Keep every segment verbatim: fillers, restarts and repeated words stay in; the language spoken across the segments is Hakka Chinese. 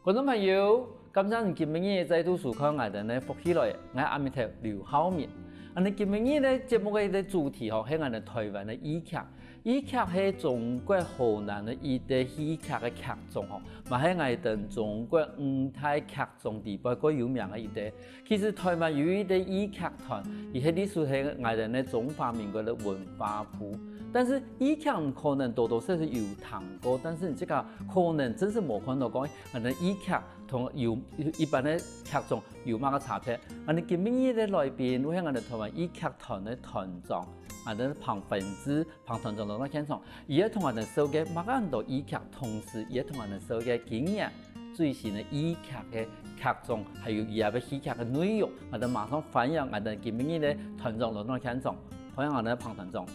觀眾朋友，感謝你今晡日再度收看𠊎兜个福氣來，𠊎阿彌陀劉浩明。恁呢今晡日个節目个一個主題吼，係𠊎兜臺灣个戲劇。戲劇係中國河南个一個戲劇个劇種吼，嘛係𠊎兜中國五大劇種裡背較有名个一個。其實臺灣有一個戲劇團，佢係隸屬係𠊎兜个中華民國个文化部。但是戲劇可能多多少少有聽過，但是你這個可能真係無看到講，𠊎兜戲劇同有一般个劇種有麼个差別。恁呢今晡日个來賓，會係𠊎兜臺灣戲劇團个團長，𠊎兜彭汾志彭團長來到現場，佢會同𠊎兜紹介麼个安到戲劇，同時佢會同𠊎兜紹介今年最新个戲劇个劇種，還有佢个戲劇个內容，𠊎兜馬上歡迎𠊎兜今晡日个團長來到現場，歡迎𠊎兜彭團長。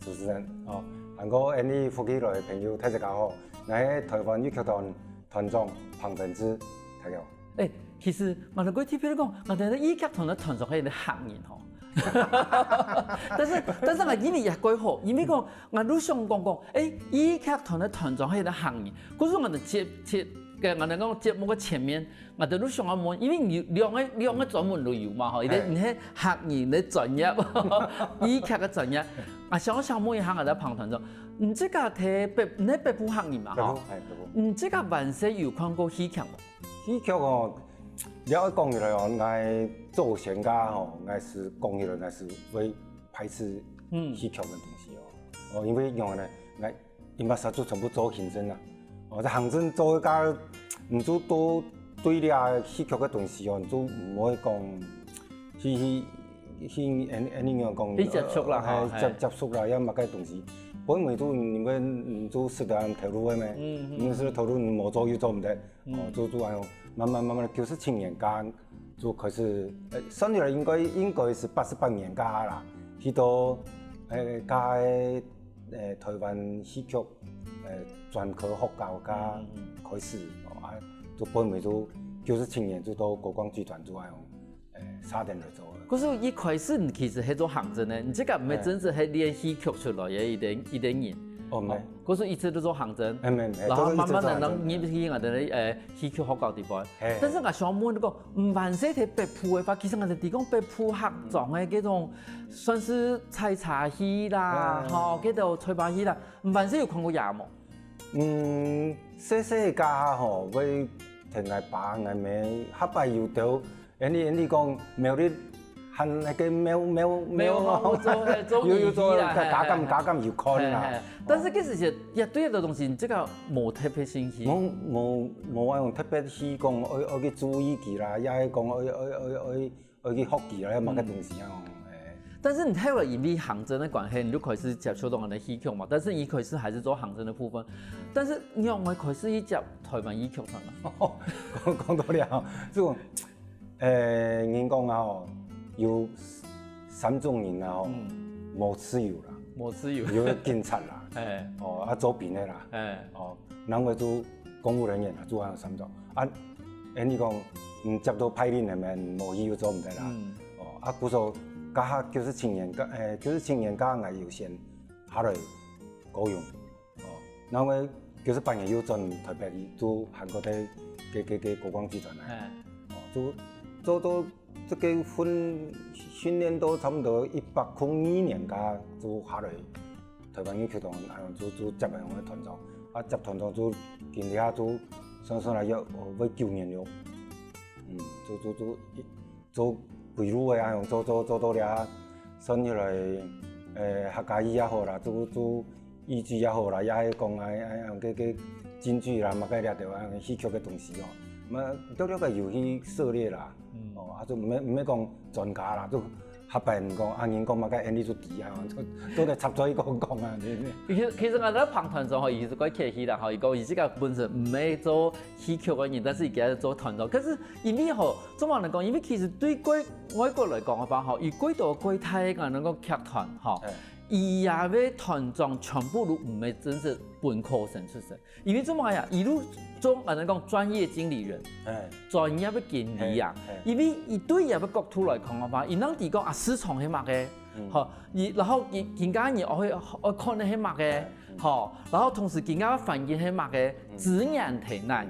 主持人，哦，還過恁呢福氣來个朋友，大家好，𠊎係臺灣戲劇團團長彭汾志，大家好。欸，其實𠊎兜過特別講，𠊎兜个戲劇團个團長係一個客人吼。但是，但是𠊎因為也蓋好，因為講，𠊎都想講講，欸，戲劇團个團長係一個客人，故所𠊎兜節，節，个，𠊎兜講節目个前面，𠊎兜都想要問，因為有兩個，兩個專門都有嘛吼，一個，你係客人个專業，戲劇个專業，啊，想，想問一下𠊎兜彭團長，你自家在北，你係北部客人嘛吼？北部，欸，北部。你自家還細有看過戲劇無？戲劇哦，你愛講起來哦，𠊎做先家吼，𠊎係講起來，𠊎係會排斥戲劇个東西哦。哦，因為仰仔呢，𠊎一般上就全部做行政啊。哦，在行政做个，你就都對這戲劇个東西哦，你就毋會講去，去，去，恁，恁樣講，去接觸啦，呃，吼，接，嘿。接觸啦，也麼个東西。本來就你們，你就識得投入个咩？嗯，嗯，你識得投入，你無做又做毋得。 哦，嗯。就，就恁樣，慢慢，慢慢，九十七年間就開始，呃，算起來應該，應該係八十八年間啦，去到，呃，教，呃，臺灣戲劇，呃，專科學校，教，嗯，嗯，嗯。開始，哦，啊，就本來就九十七年就到國光劇團做恁樣，呃，三年來做。 故所一開始你其實係做行政个，你自家毋係真正係練戲劇出來个一個，一個人。哦，無。哦，故所一直都做行政，欸，無，無，然後慢慢地，都是一直做行政。入去𠊎兜个，呃，戲劇學校裡背。嘿。但是𠊎想問你講，你還細在北部个話，其實𠊎兜知講北部客庄个這種算是採茶戲啦，嗯。吼，這種採茶戲啦，你還細有看過也無？嗯，細細个吼，會聽𠊎爸、𠊎姆，較擺有兜 恁呢，恁呢講苗栗喊該个廟，廟，廟吼，廟吼，做，嘿，做有，有做，儀式啦，家，家監，嘿，嘿。家監有看啦。嘿，嘿。但是其實也對這個東西，這個無特別興趣。無，無，無恁樣特別去講，愛，愛去注意佢啦，也係講愛，愛，愛，愛，愛去學佢啦，麼个東西啊，嘿。但是你後來因為行政个關係，你就開始接觸到恁呢戲曲嘛。但是你一開始還是做行政个部分，但是你仰會開始去接臺灣戲曲團啊？講，講到了，這種 呃，人講啊吼，有三種人啊吼，嗯。無自由啦，無自由。有警察啦，嘿。哦，啊，做兵个啦，嘿。哦，然後就公務人員啦，做啊三種。啊，恁呢講，嗯，接到派令个咩，無去又做毋得啦。嗯。哦，啊，故所，該下九十七年，該，呃，九十七年該下𠊎有先下來高雄。 哦，然後𠊎九十八年又轉臺北去，做韓國个，个，个，个國光劇團啊。嘿。哦，做，做，做這個訓，訓練到差不多一百空二年該，就下來臺灣个劇團，啊，就，就接恁樣个團長。啊，接團長就今下就算算來要，哦，會九年了。嗯，就，就，就，一， 做歸路个啊，用做做做到了，算起來，呃，客家戲也好啦，做做越劇也好啦，也係講啊，啊，啊，个个京劇啦，嘛个了對啊，戲曲个東西哦，嘛多了个有去涉獵啦，嗯。哦，啊，就毋係毋係講專家啦，就客話人講啊，人講嘛个，恁呢就知啊，就做得插嘴講講啊，對不對？其實其實𠊎个彭團長吼，佢係怪客氣啦，吼，佢講佢自家本身毋係做戲曲个人，但是佢今日做團長，可是 因為吼，做麼个講？因為其實對外，外國來講个話吼，佢幾多幾大个恁樣个劇團吼，哎。佢个團長全部都毋係真正本科生出身。因為做麼个呀？佢都做恁樣講專業經理人，哎。專業个經理啊。哎，哎。因為佢對佢个角度來講个話，佢能知講啊，市場係麼个，嗯。吼，佢，然後佢，佢个人愛，愛看个係麼个，哎，嗯。吼，然後同時佢个環境係麼个，嗯。資源在哪。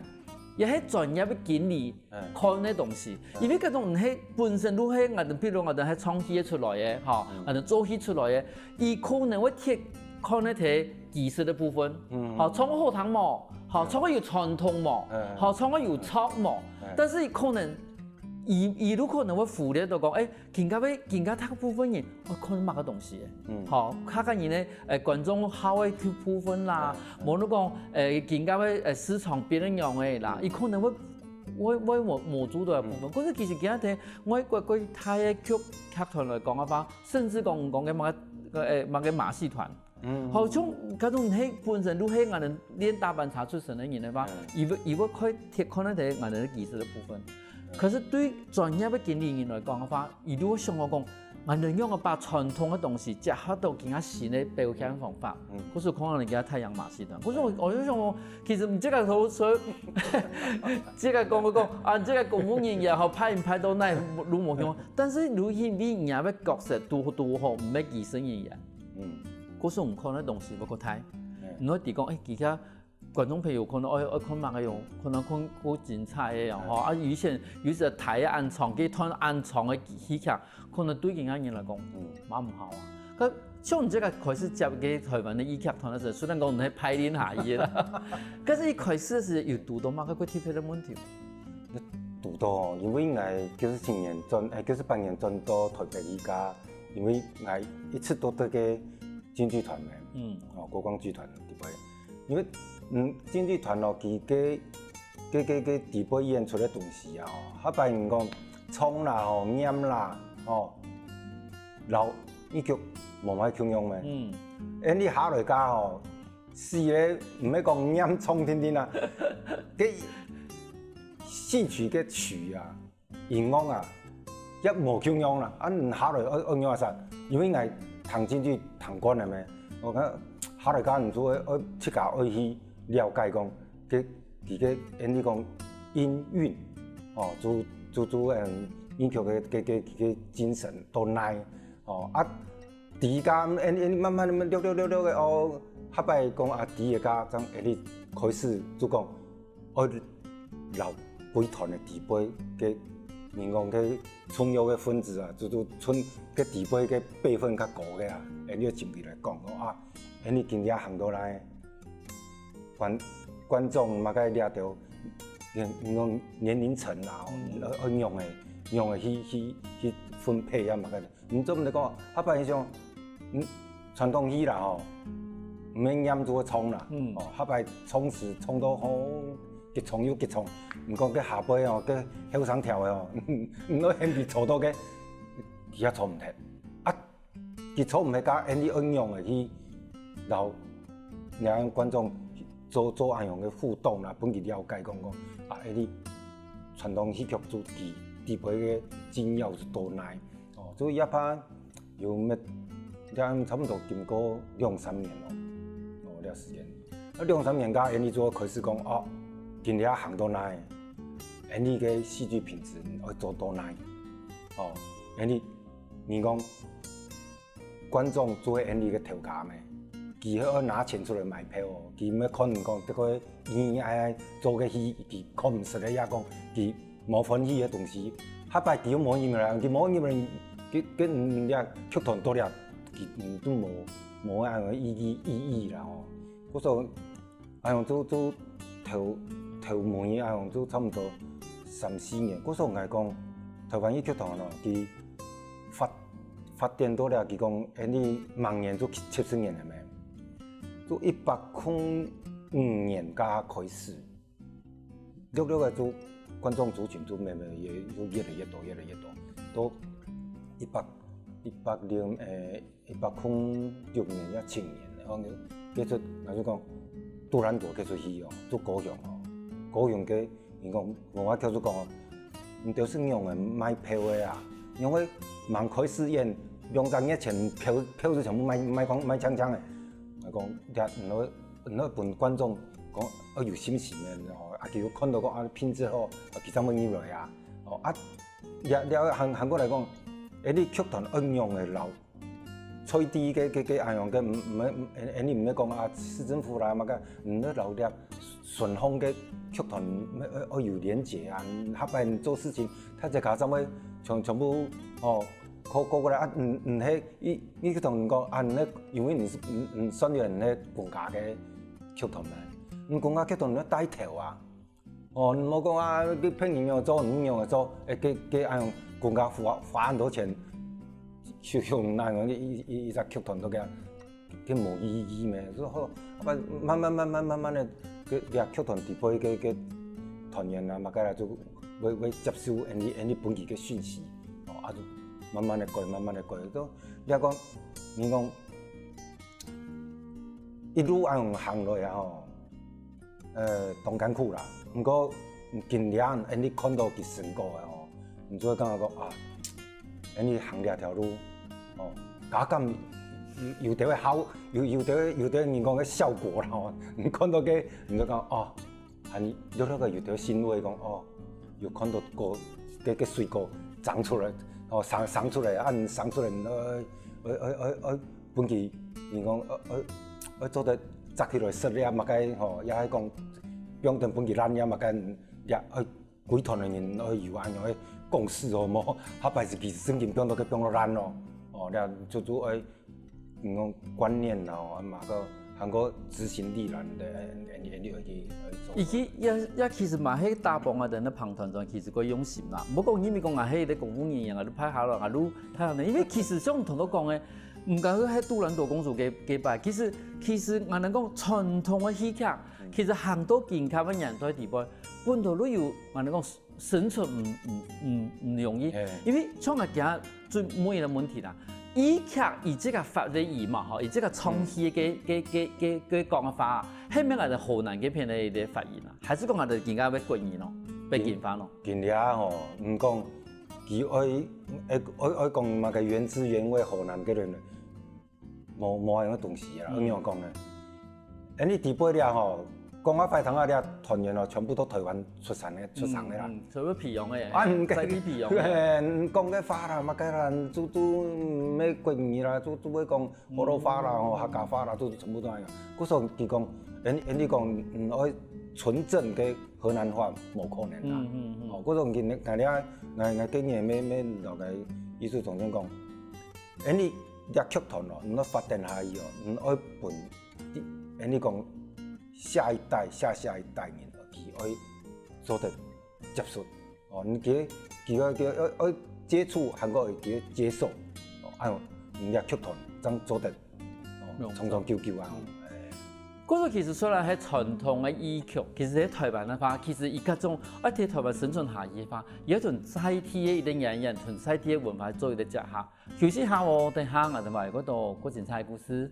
也係專業个經理嗯看个東西。因為該種毋係本身就係𠊎等，譬如𠊎等係唱戲出來个，吼，𠊎等做戲出來个，佢可能會忒看該个技術个部分，吼，唱个好聽無，吼，唱个有傳統無，吼，唱个有錯無，但是佢可能，佢佢有可能會忽略到講，誒，今个个今个大部分人，哦，看麼个東西个，吼，客家人呢，誒，觀眾好个部分啦，無論講，誒，今个个誒市場變到樣个啦，佢可能會會會無無主導个部分。可是其實今仔日外國个大个劇劇團來講个話，甚至講講个麼个誒麼个馬戲團，好像該種係本身就係𠊎等練打板茶出身个人个話，佢會佢會看忒看到个𠊎等个技術个部分。可是對專業个經理人來講个話，佢就會想到講，𠊎等用个把傳統个東西結合到今个新个表現方法，可是可能人家太陽馬戲團，可是我我就想講，其實你這個頭所，這個講講啊，這個公務人員吼，派毋派到哪路無用，但是如果你人家个角色都都好，毋係醫生人員，嗯可是我們看个東西不夠大，你會提供哎，其他觀眾朋友可能愛愛看麼个樣，可能看過精彩个樣吼，啊，以前有時台个暗藏，佢段暗藏个戲劇，可能對其他人來講，嗯，蠻毋好啊。可像你這個開始接个台灣个戲劇團个時候，雖然講你係排練下去啦，可是一開始个時候有堵到麼个特別个問題？堵到，因為𠊎九十七年轉，哎，九十八年轉到台北戲家，因為𠊎一直都在个京劇團个，嗯，哦，國光劇團底背，因為嗯，京劇團哦，佢个个个个底背演出个東西啊，吼，下擺人講唱啦吼，念啦，吼，老一曲無買共樣咩？嗯，哎，你下來家吼，死咧，毋係講念唱定定啊，个戲曲个曲啊， 音樂啊，也無共樣啦。啊，你下來愛愛仰般煞？因為𠊎聽進去聽慣了咩，我看下來家你就愛愛自家愛去了解講，个佢个，恁呢講音韻，哦，就就就嗯，音樂个个个个精神到哪，哦啊，底下恁恁慢慢慢略略略略个哦，下擺講啊，底下家正恁呢開始就講。 愛摎歸團个底背个，人講个重要个分子啊，就就賰个底背个輩分較高个啊，恁樣就進去來講講啊，恁樣今日行到來，觀觀眾麼个這兜，人人講年齡層啦，愛愛仰仔仰仔去去去分配啊麼个。 你做毋得講，下擺像，嗯，傳統戲啦吼，毋免念就會唱啦，嗯哦，下擺唱詞唱到好，激唱又激唱，毋過个下輩哦，个後生條个哦，毋愛喊佢坐到个，佢也坐毋忒。啊，佢坐毋忒，該恁呢愛仰仔去，然後讓觀眾做做恁樣个互動啦，分佢了解講講，啊，恁呢傳統戲劇主題底背个精要是到哪。 哦，就也怕有乜，這差不多經過兩三年咯，哦，這時間。啊，兩三年該恁呢就開始講，哦，今日行到哪，恁呢个戲劇品質愛做到哪，哦，恁呢，你講，觀眾做恁呢个頭家咩？佢愛拿錢出來買票哦，佢毋係看你講，這個你愛做个戲，佢看毋識个，也講佢 無歡喜个東西，下擺佢又無入來，佢無入來，佢佢嗯這劇團到了，佢嗯都無無恁樣意義意義啦吼。故所，哎喲，做做頭頭尾，哎喲，做差不多三四年。故所𠊎講，台灣戲劇團咯，佢發發展到了，佢講，哎，你明年就七十年了咩？就一百空五年該開始。 略略个就觀眾族群就慢慢也就越來越多，越來越多，到一百一百零誒一百空六年也七年，然後呢，結束，那就講杜蘭朵結束去哦，做高雄哦，高雄个，人講文化局就講哦，你都是用个賣票个啊，因為蠻開始演兩三年前票票就全部賣賣光賣淨淨个，我講這你 你愛分觀眾講，愛有信心个，哦，啊，佢有看到講啊品質好，啊，佢正會入來啊，哦，啊，了了還還過來講，哎，你劇團愛用个老，在地个个个恁樣个，毋毋，哎，你毋係講啊，市政府啦，麼个，毋係老了，順風个劇團愛愛愛有連結啊，下擺做事情，大家正會全全部哦，過過過來啊，毋毋係，你你去同人講啊，你係因為你係你你算係你係公家个劇團嘛，你公家劇團你愛帶頭啊，哦，你莫講啊，你別人仰做，你仰做，誒，該該恁樣公家花花恁多錢，修修恁樣一一一隻劇團都該樣。 佢無意義咩？所以好，啊，慢慢慢慢慢慢个，个个劇團底背个个團員啊，麼个啦，就會會接受恁呢恁呢本地个訊息，哦，啊，就慢慢个改，慢慢个改，都你講，你講一路恁樣行落來吼， 呃，當艱苦啦。毋過，今日恁呢看到佢成果个吼，你就會感覺講啊，恁呢行這條路，哦，加減有有兜个效，有有兜有兜人講个效果啦吼，你看到个，你就講哦，還有那個有兜欣慰講哦，有看到果，个个水果長出來，哦，生生出來，啊，生出來，呃，呃呃呃呃，本地人講，呃呃，呃做得摘起來食了，麼个吼，也係講，放等本地爛了，麼个，也呃。 歸團个人愛有恁樣个共識哦，無，下擺係其實正經放到去放到爛咯，哦，了就就愛，嗯，觀念咯，啊嘛个，還過執行力啦，你得，你你你愛去愛做。以及也也其實嘛，係打幫啊，等个旁團長其實較用心啦。毋過講因為講啊，係个公務人員啊，你派下來啊，你派下來，因為其實像頭先講个，毋敢說係杜蘭朵公主个个擺，其實其實𠊎能講傳統个戲劇，其實行到今下个年代底背，本土都有𠊎能講 生存毋毋毋毋容易，因為像𠊎今日最尾个問題啦，以劇以這個法律語嘛吼，以這個唱戲个个个个个講法，係毋係𠊎等河南个片个一個發音啊？還係講𠊎等今下愛國語咯，北京話咯？今日吼，毋講佢愛愛愛愛講麼个原汁原味河南个人， 無無恁樣个東西啦，仰般講呢？恁呢底背了吼，講啊壞聽啊，這團員哦，全部都台灣出產个出產个啦。嗯，全部培養个，啊，毋該，在地培養个。講个話啦，麼个啦，就就毋係國語啦，就就會講河洛話啦，吼，客家話啦，就全部都恁樣。故所佢講，恁恁呢講，嗯，愛純正个河南話無可能啦。嗯嗯嗯。哦，故所佢𠊎這𠊎𠊎建議，乜乜老个藝術總監講。 恁呢這劇團咯，你愛發展下去哦，你愛分，恁呢講下一代、下下一代人哦，佢愛做得接受。哦，你佢佢愛佢愛愛接觸，還過佢接受，哦，恁樣你這劇團正做得，哦，長長久久啊。 故所其實雖然係傳統个戲曲，其實係台灣个話，其實佢各種愛在台灣生存下去个話，佢愛同在地个一個語言，同在地个文化做一個結合。休息下哦，等下𠊎等還有過多過精彩个故事。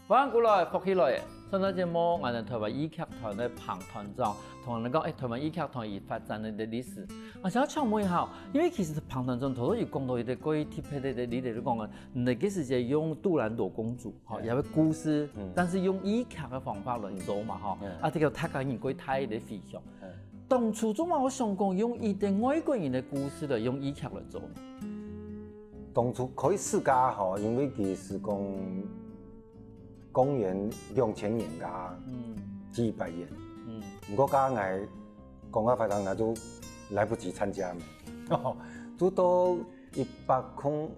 歡迎過來，福氣來了！上段節目，𠊎等台灣戲劇團个彭團長同𠊎等講，誒，台灣戲劇團佢發展个歷史。𠊎想要請問一下，因為其實彭團長頭先有講到一個關於特別个，你等講个，你个時節用杜蘭朵公主，吼，也係故事，但是用戲劇个方法來做嘛，吼，啊，這個大家人過大个回響。 當初做麼个想講用一個外國人个故事來用戲劇來做呢？當初開始个吼，因為佢係講公元兩千年个，嗯，幾百年。嗯，毋過个𠊎講个反正𠊎就來不及參加嘛，就到一百空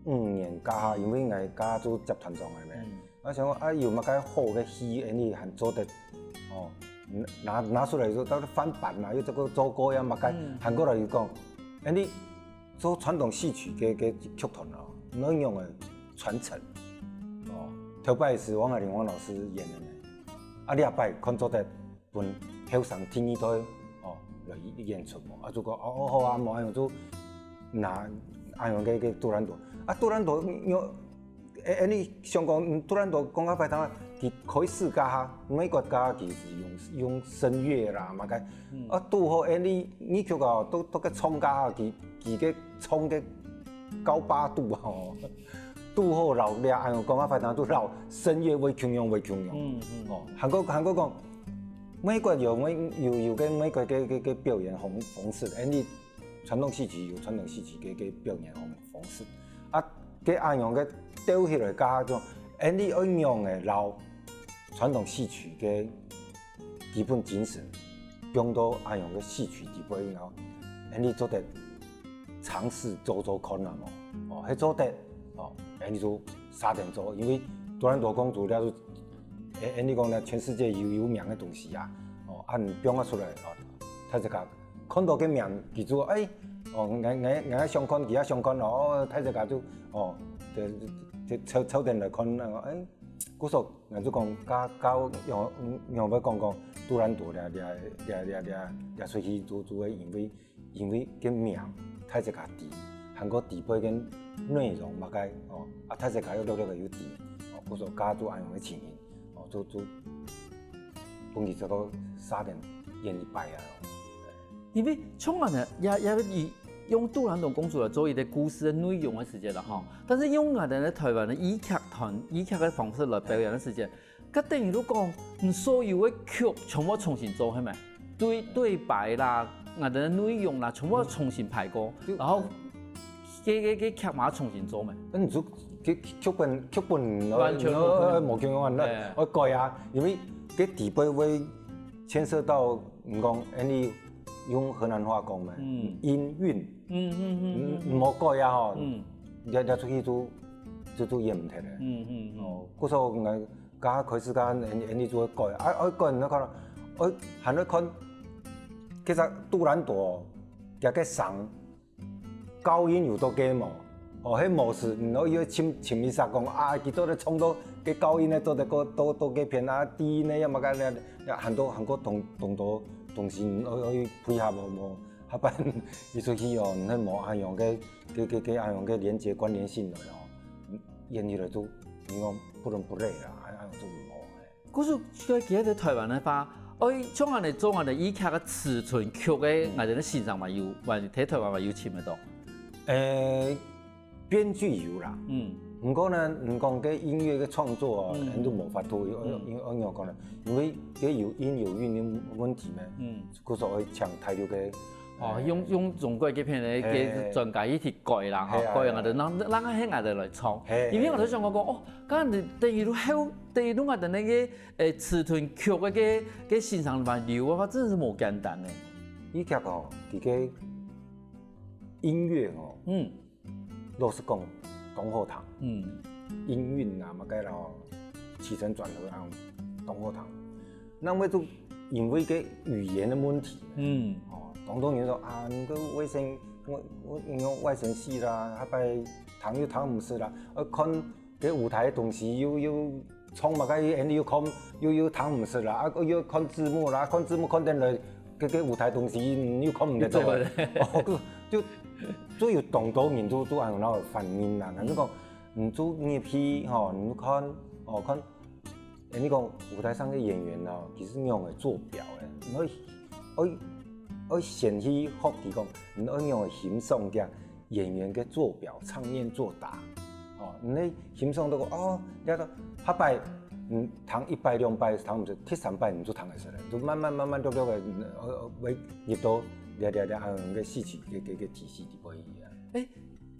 五年个，因為𠊎个就接團長个嘛。 啊，想講啊，有麼个好个戲，恁呢還做得，哦，拿拿出來做，到底翻版啊，又這個做過呀，麼个，還過來又講，恁呢做傳統戲曲个个劇團哦，愛仰般个傳承，哦，頭擺係王海玲王老師演个呢，啊，這擺看做得 分後生第二代哦來演出無？啊，就講哦哦好啊，無恁樣就拿恁樣个个杜蘭朵，啊，杜蘭朵用，誒誒，你想講杜蘭朵講較歹聽，佢開始个哈，美國个佢係用用聲樂啦，麼个，啊，拄好誒你你曲啊，都都个唱个哈，佢佢个唱个高八度吼，拄好摎這恁樣講啊，反正都摎聲樂會共樣會共樣。嗯嗯。哦，還過還過講，美國有美有有个美國个个个表演方方式，恁樣傳統戲曲有傳統戲曲个个表演方方式，啊，个恁樣个鬥起來加種，恁樣愛仰个摎傳統戲曲个基本精神，放到恁樣个戲曲底背，然後恁樣做得 尝試做做看啊嘛。哦，係做得，哦，恁樣就沙點做，因為杜蘭朵公主了就，誒，恁樣講呢，全世界有有名个東西啊，哦，啊，你放啊出來，哦，大自家看到个名，記住，誒，哦，𠊎𠊎𠊎想看，佢也想看咯，哦，大自家就，哦，就就湊湊點來看，誒，故所𠊎就講，教教仰仰會講講杜蘭朵了了了了了了出去做做个，因為 因為个名大自家知，還過底背个內容麼个，哦，啊，大自家又略略个有知，哦，故所家族恁樣个情形，哦，就就分佢這个沙點演一擺啊。因為像恁樣，也也以用杜蘭朵公主來做一個故事个內容个時節啦，吼，但是用𠊎兜个台灣个戲劇團、戲劇个方式來表演个時節， 該等於就講，你所有个曲全部重新做，係無？對對白啦，𠊎兜个內容啦，全部重新排過，然後个个个劇嘛重新做咩？該你就个劇本劇本完全無共樣。無共樣啊，愛改啊，因為个底背會牽涉到，你講，恁樣用河南話講咩？嗯，音韻，嗯嗯嗯，無改啊吼，嗯，這這出去就就就演毋忒了。嗯嗯嗯，哦，故所𠊎 該開始該恁恁樣做改，啊，愛改你看，愛還愛看，其實杜蘭朵佢个聲高音有到該無？哦，係無係，你愛愛尋尋一下講啊，佢做得唱到該高音呢，做得到到到該片啊，低音呢，要麼个呢，還多還過當當多東西，愛愛配合無無，下擺佢出去哦，你無恁樣个个个个恁樣个連接關聯性了哦，演起來都你講不倫不類啦，恁樣都無。 故所，佢佢在台灣个話，愛像恁樣做恁樣戲劇个尺寸曲个，𠊎兜个欣賞嘛有，還在台灣嘛有尋得到。誒，編劇有啦，嗯，毋過呢，你講个音樂个創作啊，嗯，恁都無法度，因為因為因為講呢，因為个有音有韻个問題呢，嗯，故所愛請大陸个 哦，用用中國這片个个專家一起改啦，吼，改𠊎兜，讓讓𠊎兜來唱。因為𠊎兜想講講，哦，剛剛你等於都後，等於都𠊎兜个誒，尺寸曲个个个欣賞嘛流啊，真的是無簡單呢。戲劇哦，佢个音樂哦，嗯，老實講，當好聽，嗯，音韻啊，麼个咯，起承轉合啊，當好聽。 那麼就因為个語言个問題，嗯，哦，當多人說啊，你个外省，我我用外省戲啦，下擺聽又聽毋識啦，呃，看个舞台个東西又又唱麼个，又又看又又聽毋識啦，啊，又看字幕啦，看字幕看等來，个个舞台東西又看毋得到，哦，就就有當多人都都恁樣反應啦，反正講，你就入去吼，你看，哦，看。 誒，你講舞台上个演員哦，其實仰仔做表誒，你愛愛愛先去學佢講，你愛仰仔欣賞个演員个做表，唱念做打，哦，你愛欣賞到講，哦，你看下擺，嗯，聽一擺兩擺聽毋識，第三擺你就聽會識了，就慢慢慢慢略略个，嗯，呃，呃，會入到了了了，嗯，个戲曲个个个體系裡背去啊。誒，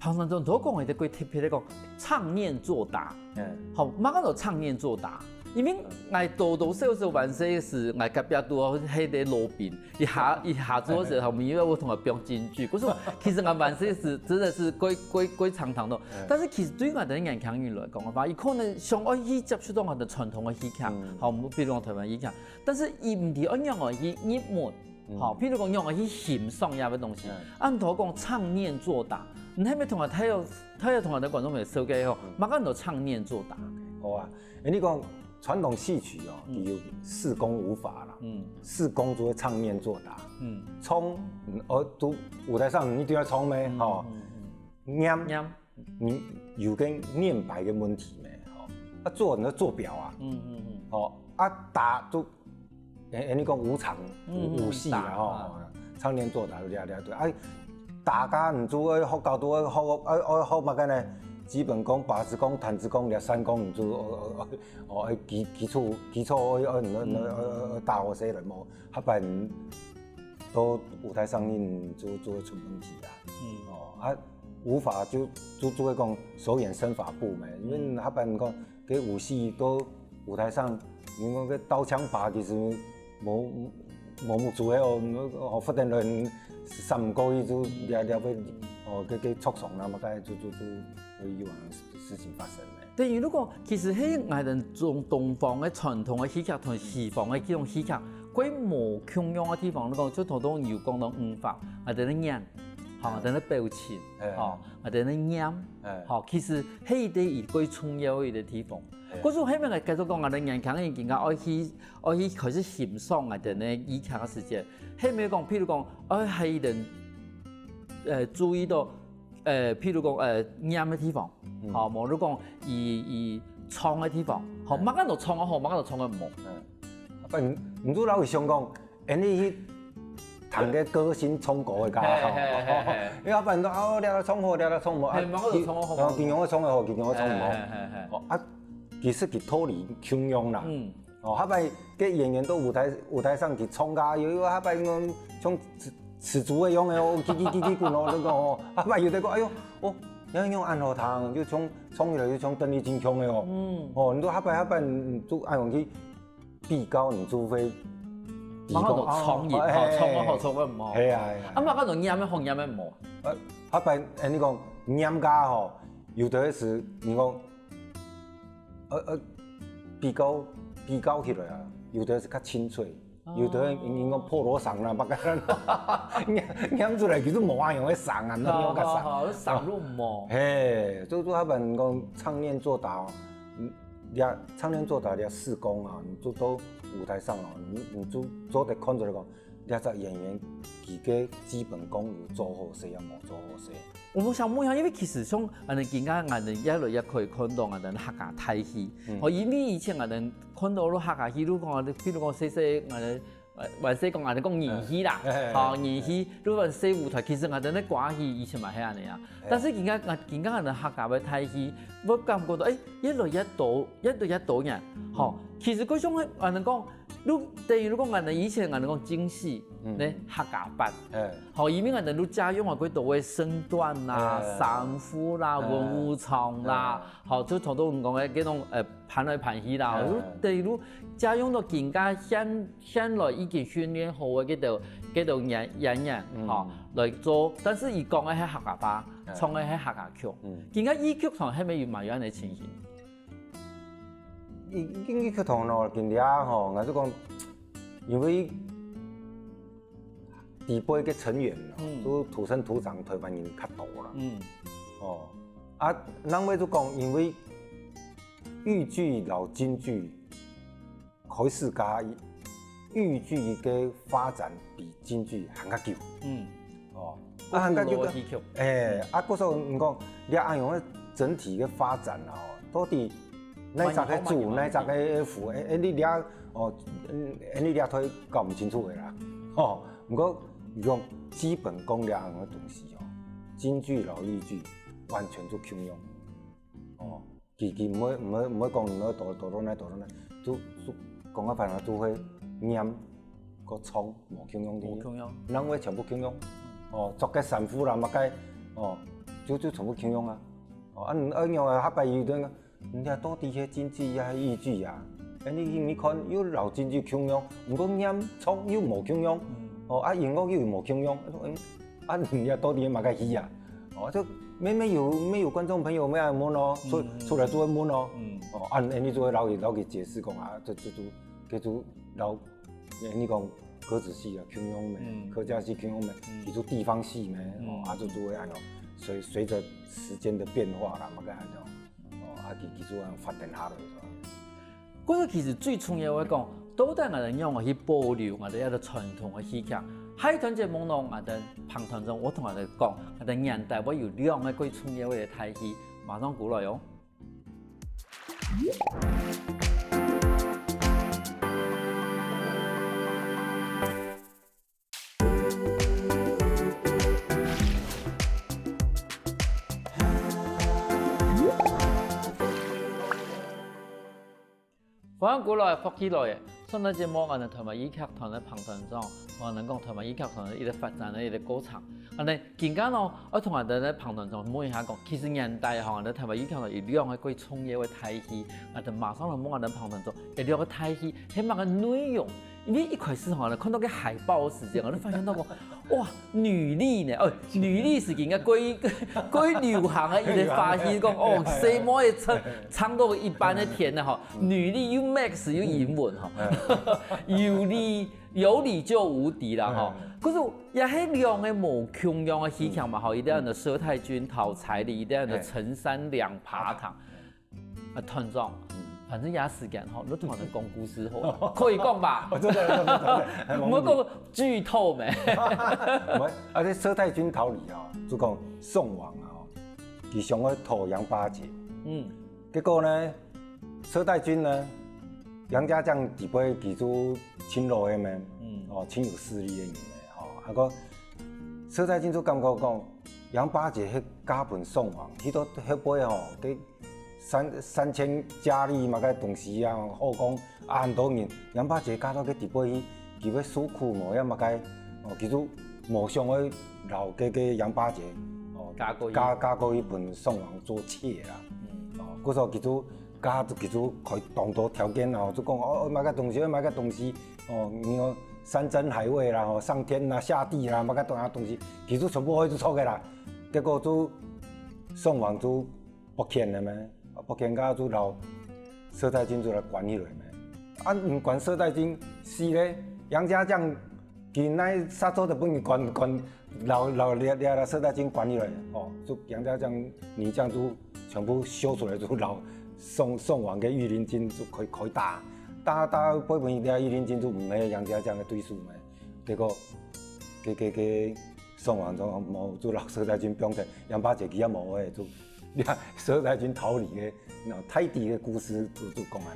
彭先生，你講个這个特別个講，唱念做打，嗯，好，麼个叫唱念做打？因為𠊎多多少少還細个時，𠊎隔壁都係个老兵，一下一下做个時候，因為我同佢講京劇，可是其實𠊎還細个時真的是過過過常常的。但是其實對𠊎兜年輕人來講个話，佢可能想愛去接觸到𠊎兜傳統个戲劇，好，比如講台灣戲劇，但是佢毋知愛仰仔去入門。 吼，譬如講仰仔去欣賞這个東西，恁頭講唱念做打，你係毋係同𠊎大約大約同𠊎兜觀眾朋友紹介吼，麼个安到唱念做打？好啊，誒，你講傳統戲曲哦，佢有四功五法啦，嗯，四功就係唱念做打，嗯，唱，嗯，哦，都舞台上你一定要唱咩？吼，念，念， 你有个念白个問題咩？吼，啊，做你要做表啊，嗯嗯嗯，吼，啊，打就，誒，誒，你講武場，嗯嗯，武戲啦，吼，打，啊，唱念做打，對啊對啊對啊，啊，打家，你就愛學校都愛學，愛愛學麼个呢？基本功、把子功、彈子功、這三功，你就愛愛愛愛基基礎基礎愛愛愛愛愛愛打好勢來無，下擺到舞台上面就就會出問題啦。哦，啊，舞法就就就會講手眼身法步嘛，因為下擺講 該武戲到舞台上，你講該刀槍把其實無無目珠个哦，哦，發展人三個月就了了會哦，該該著傷啦嘛，該就就就會有樣事情發生个。等於如果其實係𠊎兜中東方个傳統个戲劇同西方个這種戲劇，佢無共樣个地方，你講就頭頭有講到舞法，𠊎兜个眼，吼，𠊎兜个表情，吼，𠊎兜个念，吼，其實係一個一個重要个一個地方。 故所後面个繼續講，𠊎兜年輕人更加愛去愛去開始欣賞𠊎兜个以前个時節。後面講，譬如講，愛係人呃注意到，呃，譬如講，呃，念个地方，吼，無就講以以唱个地方，吼，麼个都唱个好，麼个都唱个無。嗯，反正你就老會想講， 恁呢去談个歌星唱歌个家伙，因為不然都哦，這个唱好，這个唱無，啊，嘿，麼个都唱好，然後金融个唱个好，金融个唱無，哦，啊，其實佢道理共樣啦。哦，下擺个演員到舞台舞台上去唱歌，有有下擺講像吃吃豬个樣个哦，叽叽叽叽滾哦，那個哦，下擺有个講，哎喲，哦，你看用安和堂，就唱唱起來就像鄧麗君腔个哦，哦，你都下擺下擺就安和去 比較你就會嘛好多創意，吼，創个好，創个毋好。係啊係啊。啊，嘛好多念个好，念个無。呃，下擺誒，你講念家吼，有的時你講，呃呃，比較比較起來啊，有的是較清脆，有的人講破鑼嗓啦，把个念念出來其實無恁樣个嗓啊，那樣个嗓。好，好，好，嗓路無。嘿，就就下擺講唱念做打哦，嗯，這唱念做打這四功啊，你做到舞台上哦，你你就做得看出來講，這隻演員佢个基本功有做好勢也無做好勢。我想問一下，因為其實像恁樣，今下恁樣越來越可以看到恁樣客家大戲。哦，因為以前恁樣看到咯客家戲，如果講，譬如講細細恁樣，呃，還細講恁樣講人戲啦，吼，人戲，如果細舞台，其實恁樣个歌仔戲以前嘛係恁樣啊。但是今下，今下恁樣客家个大戲，我感覺到，誒，越來越多，越來越多人，吼，其實佢像恁樣講， 如等於如果𠊎等以前𠊎等講京戲，呢客家版，吼，因為𠊎等都借用啊，幾多个身段啦、衫褲啦、文武場啦，吼，就頭先講个這種呃盤來盤去啦，就等於都借用到今下現現來已經訓練好个這兜這兜演演員，吼，來做，但是佢講个係客家話，唱个係客家曲，今下戲曲上係毋係有嘛有恁樣情形？ 一一一曲堂咯，今日啊吼，𠊎就講，因為底背个成員咯，都土生土長台灣人較多啦。哦，啊，另外就講，因為豫劇摎京劇開始加，豫劇个發展比京劇還較久。嗯，哦，啊，還較久个。 誒，啊，故所你講，這恁樣个整體个發展哦，到底哪隻个主，哪隻个副？誒誒，你這哦，嗯，誒，你這推搞毋清楚个啦，吼。毋過用基本功這樣个東西哦，京劇摎豫劇完全就共樣，哦。 佢佢毋會毋會毋會講你愛多多多哪多多哪，就就講个反正就會念，个唱無共樣个，無共樣，人會全部共樣，哦，著个衫褲啦麼个，哦，就就全部共樣啊，哦，啊你愛用啊，下擺有个，人家到底係京劇也係豫劇啊，哎你你看又摎京劇共樣，毋過念唱又無共樣，哦，啊音樂又無共樣，哎。 啊，你也到底麼个戲啊？哦，就每每有每有觀眾朋友乜愛問哦，出出來就會問哦，哦，啊，你就會摎佢摎佢解釋講啊，這這就這就摎，你講歌仔戲啊，共樣咩，客家戲共樣咩，佢就地方戲咩，哦，啊，就就會恁樣，隨隨著時間个變化啦，麼个恁樣，哦，啊，佢佢就恁樣發展下來。 故所其實最重要个講，到底𠊎等仰般去保留𠊎等這兜傳統个戲劇？下一段節目呢，𠊎等彭團長會同𠊎等講，𠊎等年代會有兩个最重要个大戲，馬上過來哦。歡迎歸來，福氣來了。上个節目，𠊎等台灣戲劇團个彭團長，𠊎等講台灣戲劇團个一個發展个一個過程。恁呢，今下呢，愛同𠊎等个彭團長問一下講，其實年底吼，𠊎等台灣戲劇團有兩個最重要个大戲，𠊎等馬上來問𠊎等彭團長，這兩個大戲係麼个內容？因為一開始吼，看到个海報个時節，𠊎就發現到講，哇，女力呢，哦，女力係今个最最流行个一個話題，講哦，細妹仔唱唱到一半个天呢吼，女力又 mix 又英文吼，有理有理就無敵啦吼。可是也係兩個無共樣个戲腔嘛吼，一個人个佘太君、討彩禮，一個人个陳三娘爬堂。 啊，團長，反正也時間吼，你團長講故事好了，可以講吧？哦，真的，真的，真的，我們講劇透沒？我而且佘太君討禮啊，就講宋王啊，佢想要討楊八姐，嗯，結果呢，佘太君呢，楊家將底背佢就親老个咩，嗯，哦，親有勢力个人呢，哦，啊个佘太君就感覺講，楊八姐係嫁分宋王，去到後背吼，个 三三千佳麗麼个東西啊，好講啊，很多人，楊八姐嫁到个地步去，佢會受苦無？也麼个，哦，佢就無想愛摎个个楊八姐，哦，嫁過去嫁嫁過去分宋王做妾啦。哦，故所佢就嫁佢就開當多條件啊，就講哦，愛麼个東西，愛麼个東西，哦，你講山珍海味啦，哦，上天啦、下地啦，麼个東啊東西，佢就全部愛就做个啦。結果就宋王就 不肯个咩，不肯个就摎佘太君就來關起來咩。啊，毋關佘太君死咧，楊家將佢那殺手都分佢關關，摎摎這這這佘太君關起來，哦，就楊家將女將就全部秀出來，就摎宋宋王个御林軍就開開打，打打背背這御林軍就毋係楊家將个對手咩，結果，个个个宋王就無就摎佘太君放忒，楊八姐佢也無个就 你看，佘太君討禮个，那太低个故事就就講啊。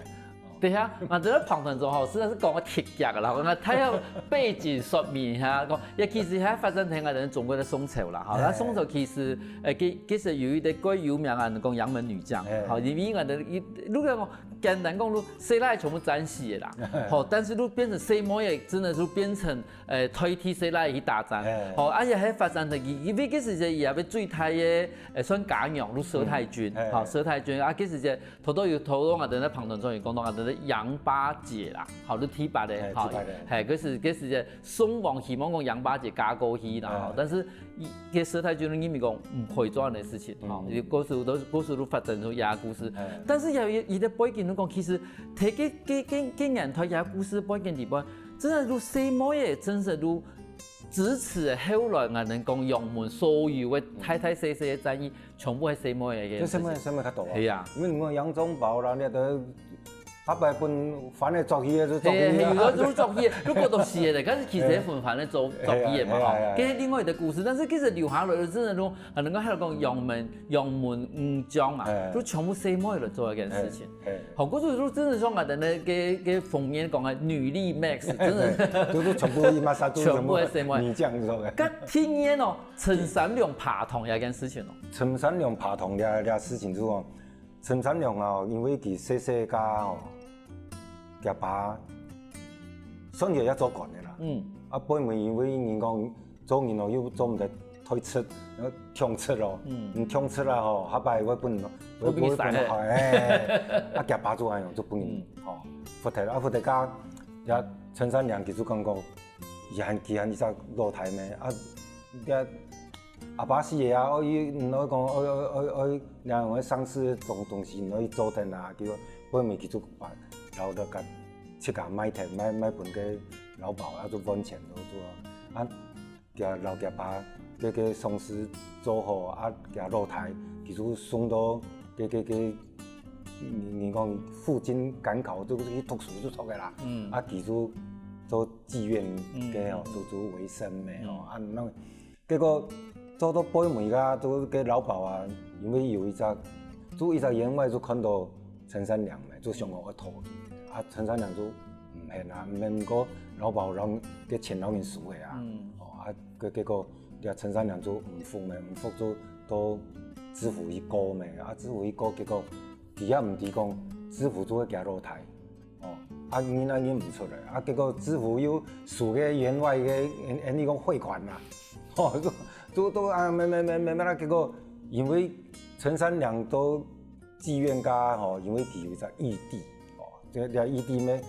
等一下，啊，這个彭團長吼，實在是講个忒遽个啦。我們他要背景說明一下，講，也其實還發生在𠊎等中國个宋朝啦，哈。那宋朝其實，呃，其其實有一個最有名啊，講楊門女將，哈，因為𠊎等，如果講簡單講，就細倈全部戰死个啦，吼，但是就變成細妹仔，真的就變成 呃，代替細倈去打仗。吼，啊也係發展得佢，因為該時節佢也係最大个，呃，算家娘，就佘太君，吼，佘太君，啊該時節頭頭有頭頭𠊎等个彭團長有講到𠊎等个楊八姐啦，吼，就第八个，吼，係，該時該時節宋王希望講楊八姐嫁過去啦，吼，但是佢个佘太君認為講毋可以做恁樣个事情，吼，故事都故事都發展出這个故事，但是也有一个背景就講，其實在該該該該年代這个故事背景裡背， 真个就細妹仔，真个就支持後來𠊎等講楊門所有个大大細細个戰役，全部係細妹仔个事情。就細妹細妹較多啊。係啊。因為你看楊宗保啦，你都後擺分番仔捉去个就捉去啊。係，有个就捉去，就過到死个，但是其實分番仔捉捉去个嘛，吼。係啊係啊係啊。這係另外一个故事，但是其實留下來个真个就，啊，能夠還有講楊門楊門女將嘛，就全部細妹來做一件事情。 好，故所就真个像𠊎等个个个封面講个女力 mix，真个都是全部一馬殺，全部个細妹。女將做个。該第二哦，陳三娘爬堂這件事情哦。陳三娘爬堂這這事情就講，陳三娘啊，因為佢細細个哦，佢爸算起也做官个啦。嗯。啊，背尾因為人講 做人哦，又做毋得太直，要挺直哦。嗯。你挺直啦吼，下擺會分，會會分害。哎，啊，佢爸就恁樣，就分人吼，罰忒啊，罰忒个，也陳三娘其實講講，佢還佢還一隻老太咩，啊，這阿爸死个啊，哦，佢毋愛講，愛愛愛愛，兩樣个喪事東東西毋愛做等啊，結果後尾佢就把，然後就甲自家賣忒，賣賣分个老鴇啊，就換錢都做啊。 佢老佢爸个个喪事做好啊，佢老弟佢就送到个个个，人講赴京趕考，就去讀書就讀个啦。嗯。啊，佢就做妓院个哦，就就為生个哦。啊，那結果做到背尾啊，就个老鴇啊，因為有一隻，就一隻員外就看到陳三娘个，就想講愛討佢。啊，陳三娘就毋肯啊，毋肯，毋過老鴇人个錢老人輸个啊。哦，啊， 个結果，這陳三娘就毋服咩，毋服就到知府去告咩，啊，知府去告，結果佢也毋知講知府就係佢老弟，哦，啊，認啊認毋出來，啊，結果支付又輸个員外个，恁，恁樣講匯款啦，哦，就，就都啊，慢慢慢慢慢啦，結果因為陳三娘都自願个吼，因為佢有隻義弟，哦，這，這義弟咩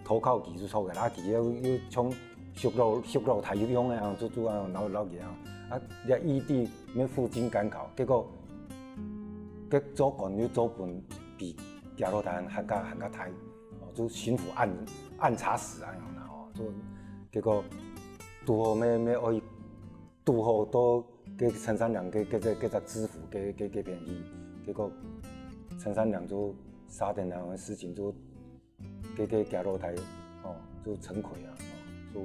投靠佢就錯个啦，佢又，又像熟老，熟老弟一樣个啊，就，就啊，然後，然後佢啊，啊，這義弟咩赴京趕考，結果，結做官又做分比佢老弟還較，還較大。 哦，就巡撫按，按察使恁樣啦，哦，就結果堵好咩，咩愛堵好到該陳三娘个，个，个，个隻知府个，个，个便宜，結果陳三娘就沙點那个事情就，个，个，个老弟，哦，就陳逵啊，哦，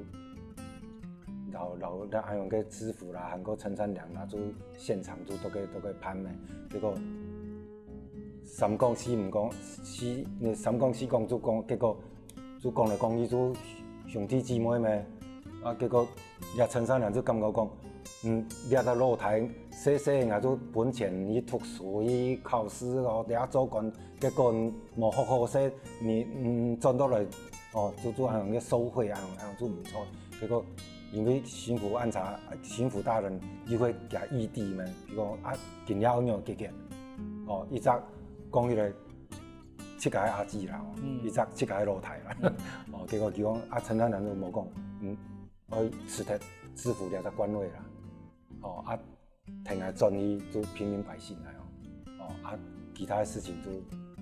就老，老，那恁樣个知府啦，還過陳三娘啦，就現場就都个，都个辦咩，結果 三講四毋講，四，三講四講就講，結果就講來講去就兄弟姊妹咩。啊，結果這陳三娘就感覺講，嗯，這隻老弟細細个就分錢去讀書、去考試哦，等下做官，結果無學好勢，你，嗯，轉到來，哦，就，就恁樣个受賄，恁樣，恁樣就毋著。結果因為巡撫按察，巡撫大人又會佢義弟咩，佢講啊，今日愛仰結結。 哦，一隻講起來，自家个阿姊啦，哦，嗯。一隻自家个老弟啦。嗯。哦，結果佢講，啊，陳三娘就無講，嗯，愛辭忒知府這隻官位啦。哦，啊，聽𠊎轉去做平民百姓來哦。哦，啊，其他个事情就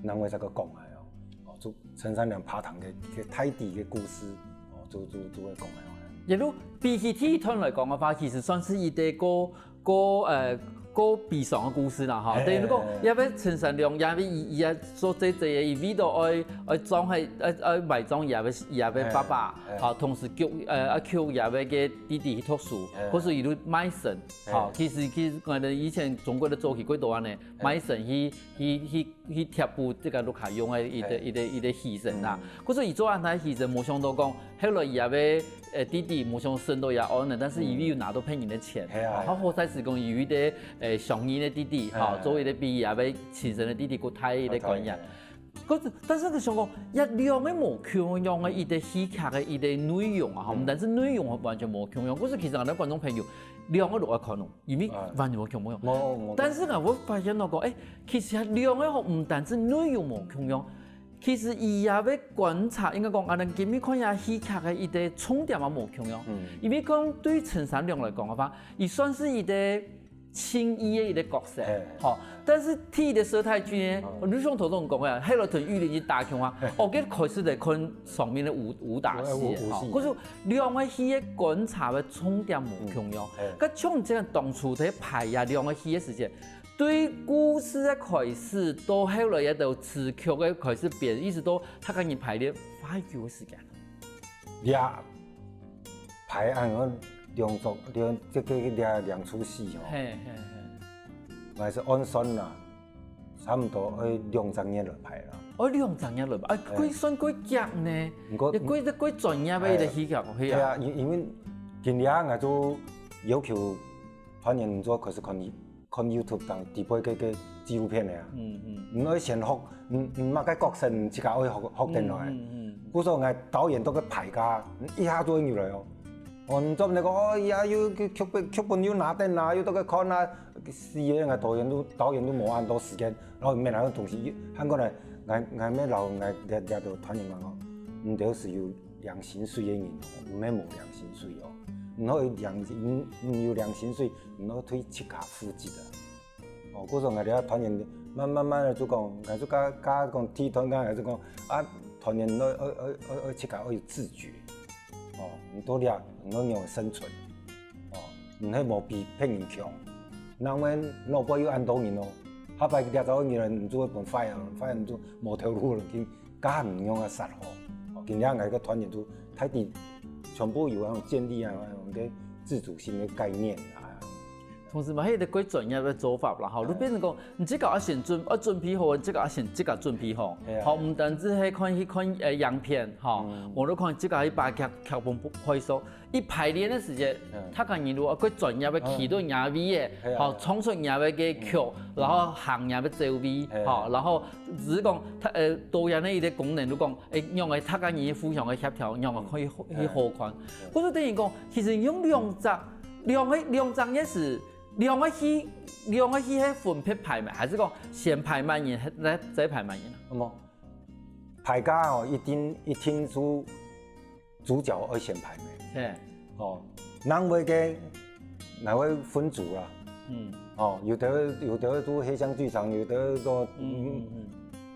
另外再過講來哦。哦，就陳三娘拍糖个，个大體个故事，哦，就，就，就會講來哦。也就比起第一段來講个話，其實算是一個過 過，呃，過悲傷个故事啦，吼。嘿，等於講，嘿，嘿。也係陳三娘，也係佢，佢也做這，這个，佢為到愛，愛裝係，愛，愛埋葬佢个，佢个爸爸，嘿，嘿。吼，同時救，呃，啊，救佢个弟弟去讀書，嘿。或是佢就賣身，嘿。吼，其實，其實，可能以前中國个早期過多恁樣，嘿。賣身去，去，去 去貼補這個屋下用个一個，嘿。一個，一個犧牲啦。嗯。可是佢做恁大犧牲，無想到講，後來佢个，呃，弟弟無想順到佢安呢，但是佢又拿到別人个錢，嗯。係啊，係啊。吼，好在係講有一個，呃，相認个弟弟，係，吼，係。做一個比佢个親生个弟弟較大个一個觀念。較大个。可是，但是佢想講，這兩個無共樣个一個戲劇个一個內容啊，吼，嗯。毋單是內容完全無共樣，可是其實𠊎等觀眾朋友，兩個都愛看哦。 因為，啊。完全無共樣。無，無。但是啊，𠊎發現到講，誒，其實兩個吼，毋單止內容無共樣，其實佢个觀察，應該講，𠊎等今日看這戲劇个一個重點也無共樣。嗯。因為講對陳三娘來講个話，佢算是一個親義个一個角色，嘿。吼。但是第一个佘太君呢，哦。就像頭先講个，後來同玉林去打共下，嘿。哦，佢開始來看上面个武，武打戲个，武，武戲。吼。可是 兩個戲个觀察个重點無共樣。嗯，嘿。該像這樣當初在排這兩個戲个時節，對故事个開始，到後來這兜詞曲个開始變，一直到大家人排練花幾久个時間？這排恁樣兩組，兩，這個，這兩齣戲吼。嘿，嘿，嘿。𠊎係按算啦， 差毋多愛兩隻月來排啦。哦，兩隻月來排，哎，嘿。過算過遽呢。毋過，也過，過專業个一個戲劇，嗯，係啊。對啊，因，因為今日𠊎就要求團員做，開始看，看YouTube當底背个，个紀錄片个啊。嗯，嗯。你愛先學，你，你麼个角色，你自家愛學，學等來。嗯，嗯，嗯。故所𠊎導演都个排个，一下就會入來哦。哦，你做毋得講，哦，呀，又，又劇本，劇本又拿等啊，又都个看啊， 死个，𠊎導演都，導演都無恁多時間，然後面還有東西，還過來，𠊎，𠊎乜摎𠊎這，這兜團員講哦，你兜係有領薪水个人哦，毋係無領薪水哦。你愛有領，你，你有領薪水，你愛對自家負責个。哦，故所𠊎這團員慢慢慢慢个就講，𠊎就教，教講，第一段教，𠊎就講，啊，團員愛，愛，愛，愛，愛自家愛有自覺。 哦，你到這，你愛仰般生存？哦，你係無比別人強。人个腦背有恁多人哦，下擺這兜人你就會分fire，fire你就無頭路了，去教人仰般生活。哦，今日𠊎个團員都大體全部有那種建立啊，那種个自主性的概念啊。同時嘛，係一個較專業个做法啦，吼，就變成講，你自家愛先準，愛準備好，你自家愛先自家準備好，係啊。吼，毋單止係看去看，呃，影片，吼，無就看自家去把劇，劇本背熟，一排練个時節，大家人就愛較專業个企到若位个，係啊，吼，唱出若位个曲，然後行若位走位，係啊，吼，然後只係講，呃，導演个一個功能，就講，欸，仰仔大家人互相个協調，仰仔可以去好看。或者等於講，其實用兩隻，兩個，兩隻也係 兩個戲，兩個戲係分別排滿，還係講先排滿人，再，再排滿人啊？那麼，排家哦，一定，一定係主角愛先排滿。係。哦，另外个，另外分組啦。嗯。哦，有个，有个都黑箱劇場，有个都，嗯，嗯，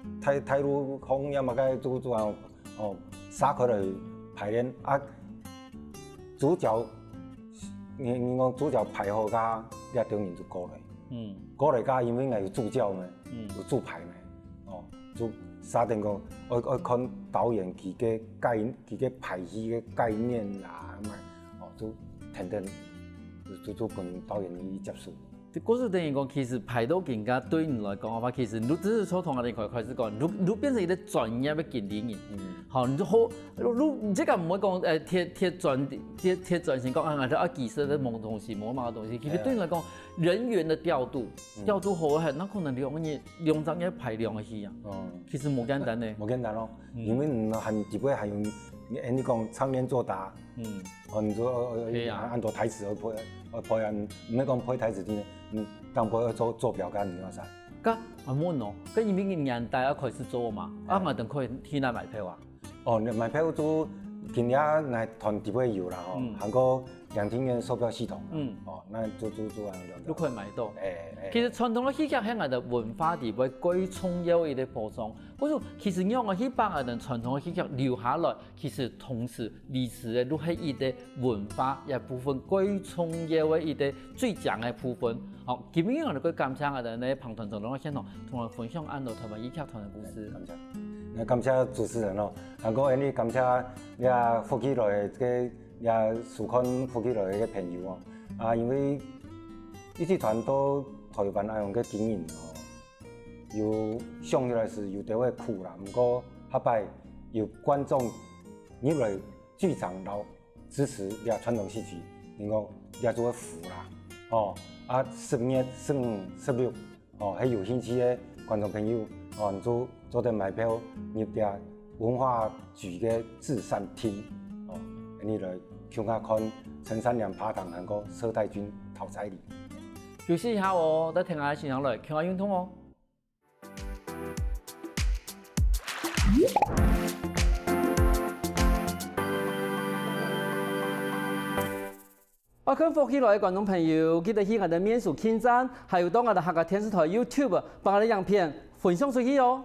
嗯。太，太魯閣也嘛个組，組啊，哦，散開來排練啊。主角，你，你講主角排好个，這兜人就過來。嗯。過來个，因為𠊎有助教嘛，嗯，有助排嘛，哦，就設定講，愛，愛看導演佢个概，佢个排戲个概念啦，嘛，哦，就等等，就，就，就分導演去接受。 故事等於講，其實排到今下對你來講个話，其實你只係從同阿玲開，開始講，你，你變成一個專業个經理人。嗯。好，你就好，你，你這個毋會講，呃，忒，忒專，忒，忒專心講，啊，𠊎兜愛技術个某東西，某麼个東西。其實對你來講，人員个調度，嗯，調度好个，那可能兩個月，兩隻月排兩個戲啊。哦。其實無簡單呢。無簡單咯，嗯，因為你還底背還有，你，你講唱念做打， 嗯。哦，你說，呃，呃，係啊。恁多台詞愛背，愛背啊，毋係講背台詞定，嗯，當背愛做，做表格，你知道啥？該，啊，問哦，該因為年代愛開始做嘛，啊，哎。𠊎等可以去哪買票啊？哦，你買票就今日𠊎團底背有啦，吼，嗯。還過兩廳院售票系統啦，嗯。哦，那就，就，就恁樣了解。都可以買到。哎，哎。其實傳統个戲劇係𠊎等文化底背最重要个一個寶藏。故所，其實仰般去把𠊎等傳統个戲劇留下來， 其實同時，歷史个就係一個文化一部分，最重要个一個最強个部分。好，今日𠊎等个感謝𠊎等个彭團長到現場，同𠊎分享恁多臺灣戲劇團个故事。感謝，那感謝主持人哦，還過𠊎等感謝這福氣來个，這收看福氣來个朋友哦。啊，因為一直傳到臺灣恁樣个經營哦， 有想起來係有兜仔苦啦，毋過下擺有觀眾入來劇場摎支持這傳統戲曲，應該這就係福啦。哦，啊，十月、十五、十六，哦，係有興趣个觀眾朋友，哦，你就做得買票入這文化局个至善廳，哦，你來共下看陳三娘、爬堂還過佘太君、討彩禮。休息一下哦，再聽下先生來，共下運動哦。 愛看福氣來个觀眾朋友，記得去𠊎等面書網站，還有到𠊎等客家電視台YouTube，把𠊎等影片分享出去哦。